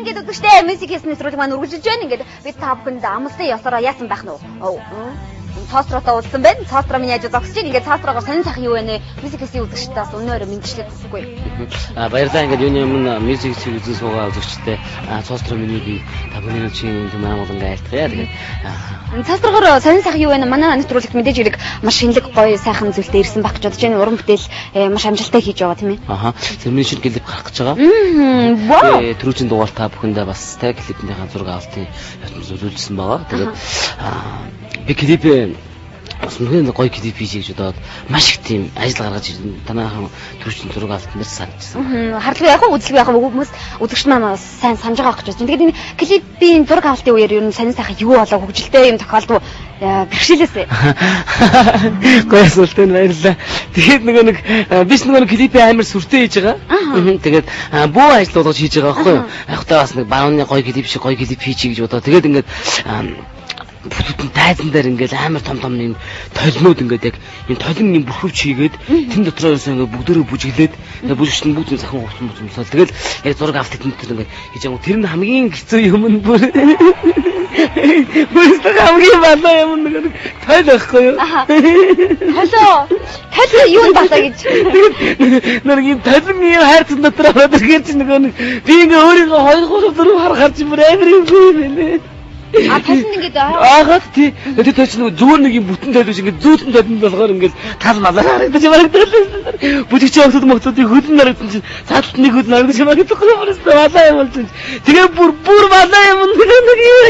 Ингээд үзэгчдээ Music Hits нэвтрүүлэг маань үргэлжилж байна. Ингээд бид та бүхэнд амлсан ёсороо яасан байх нь вэ? Цоосроотой уулзсан байна. Цоосроо миний хажуу зогсож байна. Ингээд цоосроогоор сонин сайхан юу вэ? Music Hits-ийн үзэгчдээ бас өнөөрөө мэдчлээд өгөхгүй. Баярлалаа. Ингээд юуны өмнө Music Hits-ийг үзэн суугаа үзэгчдээ цоосроо миний би та бүхний чинь юм ангуулангаа айлтгая. Тэгээд цоосроогоор сонин сайхан юу вэ? Манай нэвтрүүлэгт мэдээж хэрэг маш шинэлэг гоё сайхан зүйлтэй ирсэн байх гэж бодож байна. Уран бүтээл маш амжилттай хийж байгаа тийм ээ. Аха. Тэр миний шинэ клип гарах гэж байгаа. Вау. Түрүүчийн дугаар та бүхэндээ бас тэ клипнийхаа зураг авалтын явцмал үзүүлсэн байгаа. Тэгээд би клипээ бас үнэхээр гоё клип хийж гэж бодоод маш их тийм ажил гаргаж танаахан түрүүчийн зураг авалтан дээр санагдсан. Харлгүй яг үзэлгүй яг хүмүүс үзэгч маань бас сайн санаж байгаа гэж бодож байна. Тэгээд энэ клипийн зураг авалтын үеэр ер нь сонин сайхан юу болоо хөгжилтэй юм тохиолдов бэрхшээлээсээ. Гоё асуулт нь баярлалаа. Тэгээд нөгөө нэг биш нөгөө нэг клипээ амар сүртэй хийж байгаа. Тэгээд бүү ажил болгож хийж байгаа байхгүй юу? Яг та бас нэг баавны гоё клип шиг гоё клип хийчихье гэж бодоо. Тэгээд ингээд бүтэн тайзан дээр ингээл амар том том юм толинууд ингээд яг юм толин юм бүрхөвч хийгээд тэн дотроо ерөөсөө ингээд бүгдээрээ бүжиглээд тэгээд бүжигч нь бүгд юм захин хувцсан бүжимсэл тэгэл яг зураг авт тэн дотор ингээд хийж байгаа. Тэр нь хамгийн хэцүү юм нь бүр хамгийн балаа юм нэг тойл байхгүй юу? Толио. Толио юу балаа гэж. Тэгээд нэг юм толин юм хайрцан дотор ороод ирэхээр чи нөгөө нэг би ингээ өөрийгөө 2 3 4 хар харж бүр амар юм бэ. А толин ингээд аагаад тий. Тэр точ нэг зүгээр нэг юм бүтэн тойл биш ингээд зүүтэн толинд болохоор ингээд тал малаар харагдаж харагдал. Бүжигч охтод мохтодыг хөлн харагдсан чинь цаадалт нэг хөлн харагдаж харагдахгүй бүрээс балаа юм болж. Тэгээ бүр бүр балаа юм нэг нэг юм.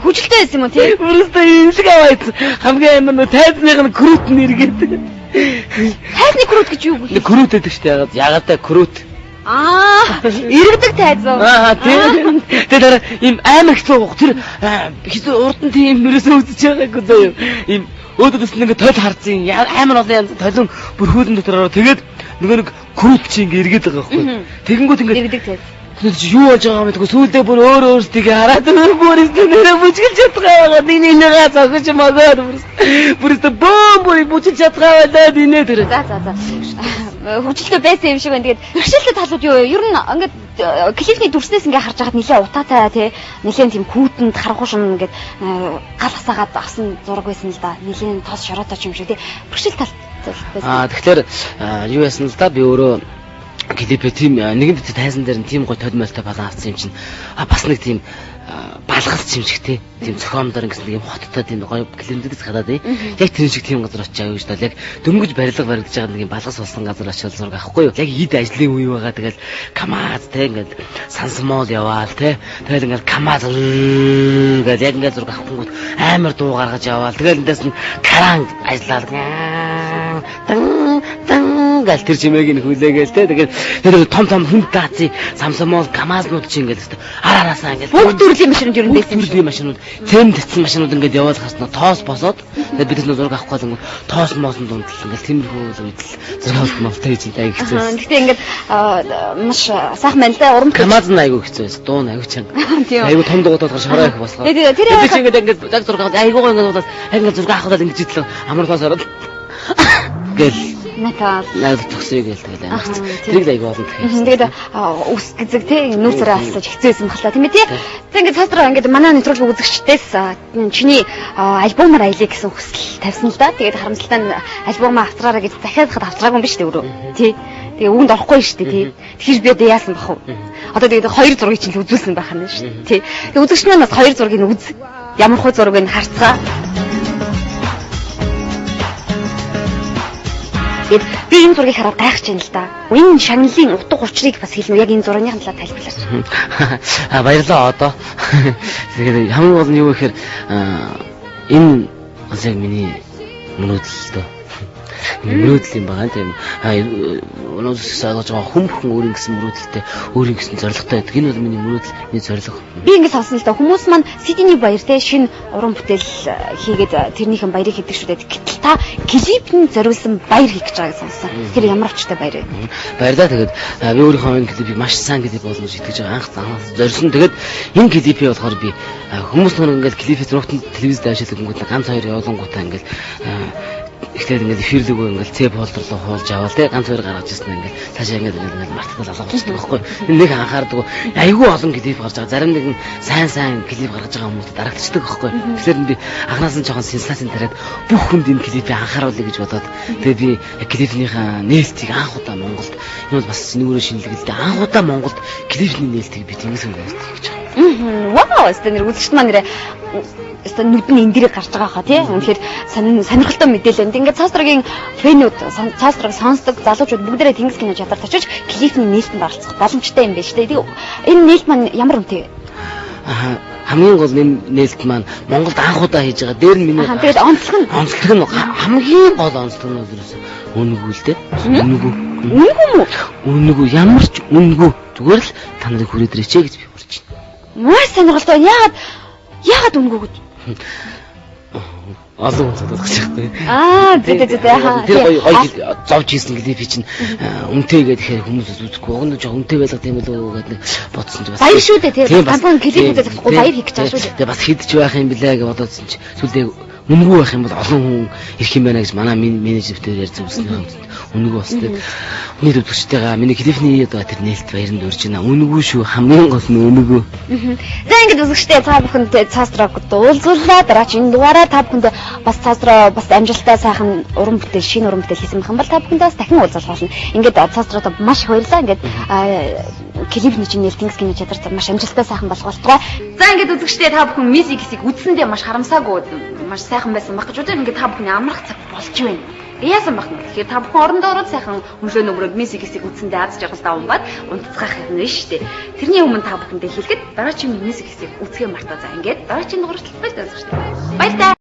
Хүчлээ байсан юм уу тий? Бүрээс имлэг аваад хамгийн амар нөө тайзных нь крут нэргээд. Тайзны крут гэж юу вэ? Крут гэдэг чинь яагаад яагаад та крут. Аа, иргэдэг тайзан. Аа, тийм. Тэгээ дараа ийм амар хэцүү гоох. Тэр хэцүү урд нь тийм нэрээсээ үзэж байгаагүй заяа. Ийм өөдөөс нь ингээ тойл харцсан. Амар олон янз толон бүр хөлн дотор ороо. Тэгээд нөгөө нэг крут чи ингээ эргээд байгаа байхгүй. Тэгэнгүүт ингээ иргэдэг тайз. Тэр чи юу болж байгаа юм бэ? Сүүлдээ бүр өөр өөрсдийгөө хараад бүр нэрээ бүжгэлж чадгаа байгаа. Нэг нэгээ зогсож магад бүр. Бүр өстө бөөм бүр бүжгэлж чадгаа байлаа динэ тэр. За за за. Хөгжилтэй байсан юм шиг байна. Тэгээд бэрхшээлтэй талууд юу вэ? Ер нь ингээд клипний дүрснээс ингээд харж байхад нэлээд утаатай тий. Нэлээд тийм хүүтэнд харанхуй ингээд гал хасаагаад авсан зураг байсан л да. Нэлээд тос шороотой юм шиг тий. Бэрхшээл тал байсан. Аа тэгэхээр юу яасан л да би өөрөө клипээ тийм нэгэнт тайзан дээр нь тийм гоё толмолтой балан авсан юм чинь бас нэг тийм балгалц юм шиг тий. Тийм зохиомдор гэсэн нэг юм хоттой тийм гоё клипнүүдээс гадаад тий. Яг тэр шиг тийм газар очиж аягүй шүү дээ. Яг дөнгөж барилга баригдаж байгаа нэг юм балгас болсон газар очиж зураг авахгүй юу? Яг ид ажлын үе байгаа. Тэгэл КАМАЗ тий ингээд сансмол яваал тий. Тэгэл ингээд КАМАЗ гэж яг ингээд зураг авахгүйд амар дуу гаргаж яваал. Тэгэл эндээс нь каран ажиллаад тан тан гал тэр чимээг нь хүлээгээл те. Тэгээд тэр том том хүнд даацын самсамол КАМАЗнууд чи ингээд ар араасаа ингээд бүх төрлийн машинууд ер нь байсан. Төрлийн машинууд, тэм татсан машинууд ингээд яваад хаснаа тоос босоод тэгээд бид нар зураг авах гол ингээд тоос моосон дунд л ингээд тиймэрхүү үед л зураг авалт мовтой хийж айг хэцүү. Гэхдээ ингээд маш сайхан байна л да уран. КАМАЗ нь айгүй хэцүү байсан. Дуу нь айгүй чанга. Айгүй том дуутай болохоор шороо их болохоор. Тэр чи ингээд ингээд яг зураг аваад айгүй гоё ингээд болоод яг ингээд зураг авах гол ингээд житлээ амар тоос ороод гэл Натал найз төгсөе гээл тэгэл амар хэцүү. Тэрийг л айгүй олон дахин. Тэгээд үс гэзэг тий нүүр царай алсаж хэцүү байсан бахлаа тийм ээ тий. За ингээд цаасраа ингээд манай нэвтрүүлэг үзэгчдээс чиний альбомаар аялъя гэсэн хүсэл тавьсан л да. Тэгээд харамсалтай нь альбомаа автраараа гэж захиалахад автраагүй юм биш үү өөрөө. Тий. Тэгээ үүнд орохгүй шүү дээ тий. Тэгэхээр би одоо яасан бах вэ? Одоо тэгээд хоёр зургийг чинь л үзүүлсэн байх нь шүү дээ тий. Тэгээд үзэгч маань бас хоёр зургийг нь үз. Ямар хөө зургийг нь харцгаа. Тэгээд би энэ зургийг хараад гайхаж байна л да. Энэ шагналын утга учирыг бас хэлнэ. Яг энэ зургийн талаар тайлбарлаач. А баярлалаа одоо. Тэгээд хамгийн гол нь юу гэхээр энэ бас яг миний мөрөөдөл л дөө. Мөрөөдөл юм байгаа тийм. Өнөөдрөөс ойлгож байгаа хүн бүхэн өөрийн гэсэн мөрөөдөлтэй, өөрийн гэсэн зорилготой байдаг. Энэ бол миний мөрөөдөл, миний зорилго. Би ингэ сонсон л да. Хүмүүс маань Сиднey баяр те шинэ уран бүтээл хийгээд тэрнийхэн баярыг хийдэг шүү дээ. Гэтэл та клипэнд зориулсан баяр хийх гэж байгааг сонссон. Тэр ямар учиртай баяр вэ? Баярлалаа. Тэгээд би өөрийнхөө энэ клипийг маш сайн клип болно гэж итгэж байгаа. Анх зорьсон. Тэгээд энэ клипийг болохоор би хүмүүс нэг ингээд клипээ зурагтан телевизд авшилдаг өнгөт ганц хоёр явуулангуудаа ингээд Эхлээд ингээд эфирлэгөө ингээд C folder руу хуулж аваад те ганц хоёр гаргаж ирсэн ингээд цаашаа ингээд ингээд мартагдал алга болчихдог байхгүй. Нэг анхаардаг. Айгүй олон клип гарч байгаа. Зарим нэгэн сайн сайн клип гаргаж байгаа хүмүүст дарагдчихдаг байхгүй. Тэгэхээр би анханаас нь жоохон сенсацийн тариад бүх хүнд энэ клипийг анхааруулъя гэж бодоод тэгээ би клипнийхаа нээлтийг анх удаа Монголд энэ бол бас нүрээ шинэлэг л дээ. Анх удаа Монголд клипний нээлтийг би Тэнгис хэмжээнд хийж байгаа. Вау, өстө нэр үзэгчд маань нэрээ өстө нүдэн энэ дээрээ гарч байгаа хаа тий. Үнэхээр сонирхолтой мэдээлэл байна. Ингээд Цаастрогийн фэнүүд, Цаастрог сонсдог залуучууд бүгдээрээ Тэнгис кино чадварт очиж клипний нээлтэнд оролцох боломжтой юм байна шүү дээ. Тэгээ энэ нээлт маань ямар үнэтэй вэ? Аа, хамгийн гол энэ нээлт маань Монголд анх удаа хийж байгаа. Дээр нь миний тэгээд онцлог нь онцлог нь хамгийн гол онцлог нь бол ерөөсөө үнэгүй л дээ. Үнэгүй. Үнэгүй юм уу? Үнэгүй, ямар ч үнэгүй. Зүгээр л та нарыг хүрээд ирээч гэж би урьж байна. Маш сонирхолтой. Яагаад үнэгүй гэж? Олон хүн цадах гэж байна. Аа, зэ зэ зэ. Тэр гоё гоё зовж хийсэн клип чинь үнэтэй гэдэг хүмүүс үзэхгүй. Уг нь жоо үнэтэй байлгах юм болов уу гэдэг нэг бодсон чинь бас. Баяр шүү дээ тий. Ганцхан клип үзээ зогсохгүй баяр хийх гэж байгаа шүү дээ. Тэгээ бас хэд ч байх юм блэ гэж бодоодсон чи сүлдээ үнэгүй байх юм бол олон хүн ирэх юм байна гэж манай менежертэй ярьж үзсэн юм. Үнэгүй бас тэгээд нийт үзэгчтэйгээ миний клипний одоо тэр нээлт баяранд урьж байна. Үнэгүй шүү, хамгийн гол нь үнэгүй. За ингээд үзэгчтэй та бүхэнд Цаастрогт уулзууллаа. Дараагийн дугаараа та бүхэнд бас Цаастро бас амжилттай сайхан уран бүтээл, шинэ уран бүтээл хийсэн байх юм бол та бүхэндээ бас дахин уулзах болно. Ингээд Цаастрото маш их баярлалаа. Ингээд клипний чинь нээлт Тэнгис кино чадвар маш амжилттай сайхан болох болтугай. За ингээд үзэгчтэй та бүхэн Music хэсгийг үзсэндээ маш харамсаагүй маш сайхан байсан байх гэж бодож ингээд та бүхний амрах цаг болж байна. Яасан бах нь. Тэгэхээр та бүхэн орондоо ороод сайхан хөнлөө нөмрөөд Music хэсгийг үзсэндээ аз жаргалтай унбаад унтцгаах юм биш үү? Тэрний өмнө та бүхэндээ хэлэхэд дараагийн Music хэсгийг үзэхээ мартаа. За ингээд дараагийн дугаарт баярлалаа. Баярлалаа.